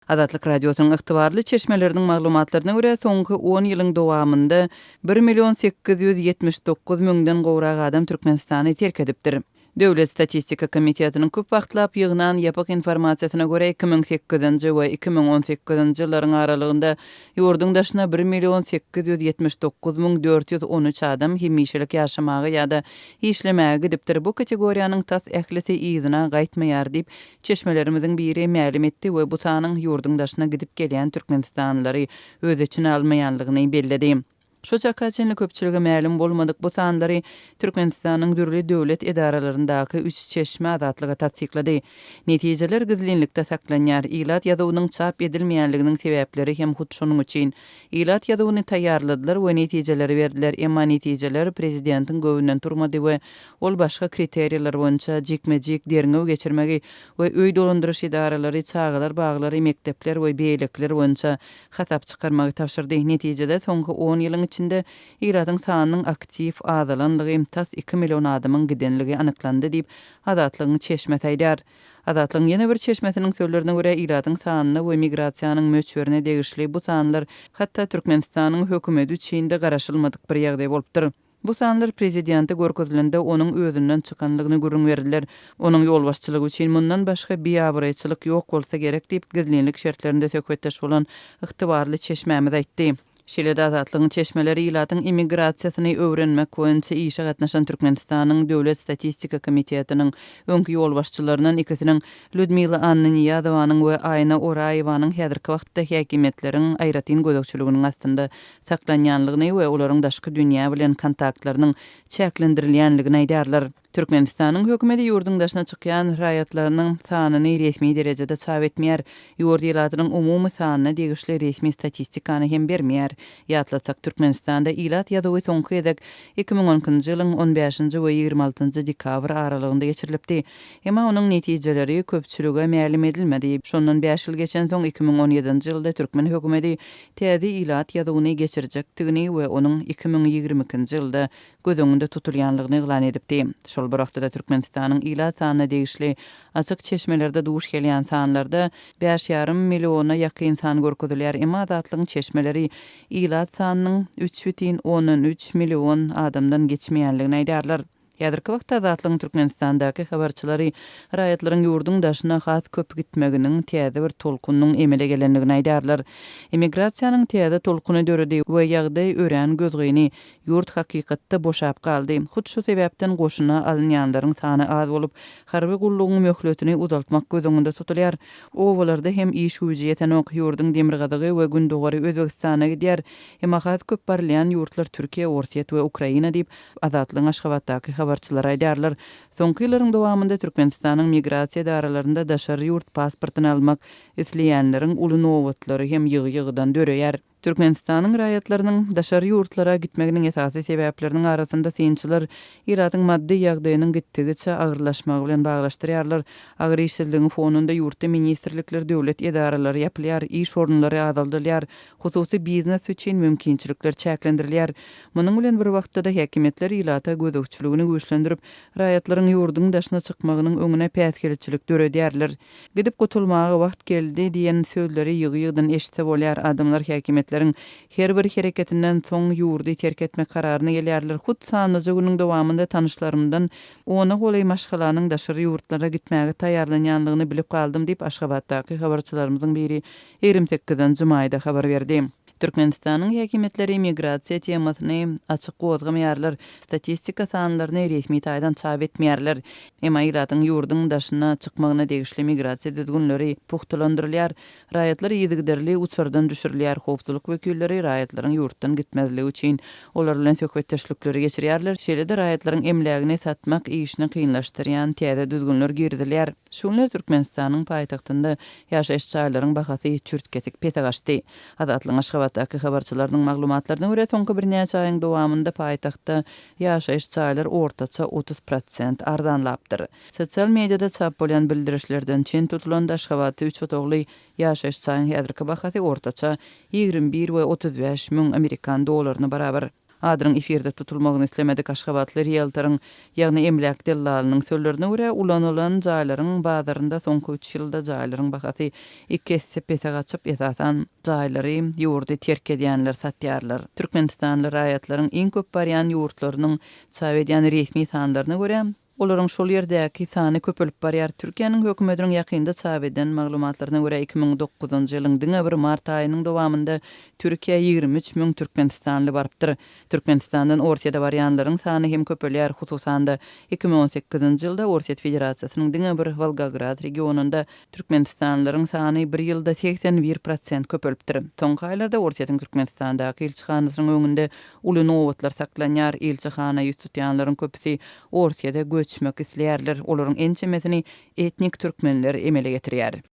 Azatlyk Radiosynyň ygtybarly çeşmeleriniň maglumatlaryna görä, soňky on ýylyň dowamynda bir million 879 müňden gowrak adam Türkmenistany terk edipdir. Döwlet statistika komitetiniň köp wagtlap ýygnan ýapyk informasiýasyna görä, 2008-nji we 2018-nji ýyllaryň aralygynda ýurduň daşyna bir million 879 müň 413 adam hemişelik ýaşamaga ýa-da işlemäge gidipdir, bu kategoriýanyň tas ählisi yzyna gaýtmaýar diýip, çeşmelerimiziň biri mälim etdi we bu sanyň ýurduň daşyna gidip gelýän türkmenistanlylary öz içine almaýanlygyny belledi. Şu çaka çenli köpçülige mälim bolmadyk bu sanlary Türkmenistanyň dürli döwlet edaralaryndaky üç çeşme Azatlyga tassyklady. Netijeler gizlinlikde saklanýar, ilat ýazuwynyň çap edilmeýänliginiň sebäpleri hem hut şonuň üçin. Ilat ýazuwyny taýýarladylar we netijeleri berdiler, emma netijeler prezidentiň göwnünden turmady we ol başga kriteriýalar boýunça jikme-jik derňew geçirmegi we öý dolandyryş edaralary, çagalar baglary, mekdepler we beýlekiler boýunça hasap çykarmagy tabşyrdy. Netijede, soňky on ýylyň içinde ilatyň sanynyň aktiw azalanlygy, tas iki million adamyň gidenligi anyklandy diýip, Azatlygyň çeşmesi aýdýar. Azatlygyň ýene bir çeşmesiniň sözlerine görä, ilatyň sanyna we migrasiýanyň möçberine degişli bu sanlar hatda Türkmenistanyň hökümeti üçin-de garaşylmadyk bir ýagdaý bolupdyr. Bu sanlar prezidente görkezilende onuň özünden çykanlygyny gürrüň berdiler. Onuň ýolbaşçylygy üçin mundan başga biabraýçylyk ýok bolsa gerek diýip, gizlinlik şertlerinde söhbetdeş bolan ygtybarly çeşmämiz aýtdy. Şeýle-de Azatlygyň çeşmeleri ilatyň immigrasiýasyny öwrenmek boýunça işe gatnaşan Türkmenistanyň Döwlet statistika komitetiniň öňki ýolbaşçylaryndan ikisiniň, Lýudmila Annanyýazowanyň we Aýna Oraýewanyň häzirki wagtda häkimiýetleriň aýratyn gözegçiliginiň astynda saklanýanlygyny we olaryň daşky dünýä bilen kontaktlarynyň çäklendirilýänligini aýdýarlar. Türkmenistanyň hökümeti ýurduň daşyna çykýan raýatlarynyň sanyny resmi derejede çap etmeýär, ýurt ilatynyň umumy sanyna degişli resmi statistikany hem bermeýär. Ýatlatsak, Türkmenistanda ilat ýazuwy soňky gezek 2012-nji ýylyň on bäşinji we 26-njy dekabr aralygynda geçirilipdi. Emma onuň netijeleri köpçülige mälim edilmedi. Şondan bäş ýyl geçensoň, 2017-nji ýylda türkmen hökümeti täze ilat ýazuwyny geçirjekdigini we onuň 2022-nji ýylda göz öňünde tutulýanlygyny yglan edipdi. Şol bir wagtda-da Türkmenistanyň ilat sanyna degişli açyk çeşmelerde duş gelýän sanlarda bäş ýarym milliona ýakyn san görkezilýär, emma Azatlygyň çeşmeleri ilat sanynyň üç bütin ondan üç million adamdan geçmeýänligini aýdýarlar. Häzirki wagtda Azatlygyň Türkmenistandaky habarçylary raýatlaryň ýurduň daşyna has köp gitmeginiň täze bir tolkunyň emele gelendigini aýdýarlar. Emigrasiýanyň täze tolkuny döredi we ýagdaý örän gözgyny. Ýurt hakykatda boşap galdy. Hut şu sebäpden goşuna alynýanlaryň sany az bolup, harby gullugyň möhletini uzaltmak göz öňünde tutulýar. Obalarda hem iş güýji ýetenok. Ýurduň demirgazygy we gündogary Özbegistana gidýär. Emma has köp barylýan ýurtlar Türkiýe, Orsýet we Ukraina diýip, Azatlygyň Aşgabatdaky habarçylary aýdýarlar. Soňky ýyllaryň dowamynda Türkmenistanyň migrasiýa edaralarynda daşary ýurt pasportyny almak isleýänleriň uly nobatlary hem ýygy-ýygydan döreýär. Türkmenistanyň raýatlarynyň daşary ýurtlara gitmeginiň esasy sebäpleriniň arasynda synçylar ilatyň maddy ýagdaýynyň gitdigiçe agyrlaşmagy bilen baglaşdyrýarlar. Agyr işsizligiň fonunda ýurtda ministrlikler, döwlet edaralary ýapylýar, iş orunlary azaldylýar, hususy biznes üçin mümkinçilikler çäklendirilýär. Munuň bilen bir wagtda-da häkimiýetler ilata gözegçiligini güýçlendirip, raýatlaryň ýurduň daşyna çykmagynyň öňüne päsgelçilik döredýärler. Gidip gutulmaga wagt geldi diýen sözleri ýygy-ýygydan eşitse bolýar. Adamlar häkimiýetleriň her bir hereketinden soň ýurdy terk etmek kararyna gelýärler. Hut sanlyja günüň dowamynda tanyşlarymdan ona golaý maşgalanyň daşary ýurtlara gitmäge taýýarlanýanlygyny bilip galdym diýip, Aşgabatdaky habarçylarymyzyň biri 28-nji maýda habar berdi. Türkmenistanyň häkimiýetleri migrasiýa temasyny açyk gozgamaýarlar, statistika sanlaryny resmi taýdan çap etmeýärler. Emma ilatyň ýurduň daşyna çykmagyna degişli migrasiýa düzgünleri pugtalandyrylýar, raýatlar yzygiderli uçardan düşürilýär, howpsuzlyk wekilleri raýatlaryň ýurtdan gitmezligi üçin olar bilen söhbetdeşlikleri geçirýärler, şeýle-de raýatlaryň emlägini satmak işini kynlaşdyrýan täze düzgünler girizilýär. Şu günler Türkmenistanyň paýtagtynda ýaşaýyş jaýlaryň bahasy çürt-kesik pese gaçdy. Azatlygyň Aşgabatdaky habarçylarynyň maglumatlaryna görä, soňky birnäçe aýyň dowamynda paýtagtda ýaşaýyş jaýlar ortaça 30 prosent arzanlapdyr. Sosial mediada çap bolýan bildirişlerden çen tutulanda, Aşgabatda üç otagly ýaşaýyş jaýyň häzirki bahasy ortaça 21 we 35 müň amerikan dollaryna barabar. Adynyň efirde tutulmagyny islemedik aşgabatly rieltoryň, ýagny emläk dellalynyň sözlerine görä, ulanylan jaýlaryň bazarynda soňky üç ýylda jaýlaryň bahasy iki esse pese gaçyp, esasan, jaýlary ýurdy terk edýänler satýarlar. Türkmenistanly raýatlaryň iň köp barýan ýurtlarynyň çap edýän resmi sanlaryna görä, olaryň şol ýerdäki sany köpelip barýar. Türkiýäniň hökümetiniň ýakynda çap eden maglumatlaryna görä, 2009-njy ýylyň diňe bir mart aýynyň dowamynda Türkiýä 23 müň türkmenistanly barypdyr. Türkmenistandan Orsýete barýanlaryň sany hem köpelýär, hususan-da, 2018-nji ýylda Orsýet Federasiýasynyň diňe bir Wolgograd regionynda türkmenistanlylaryň sany bir ýylda 81 prosent köpelipdir. Soňky aýlarda Orsýetiň Türkmenistandaky ilçihanasynyň öňünde uly nobatlar saklanýar, ilçihana ýüz tutýanlaryň köpüsi Orsýete göçmek isleýärler, olaryň ençemesini etnik türkmenler emele getirýär.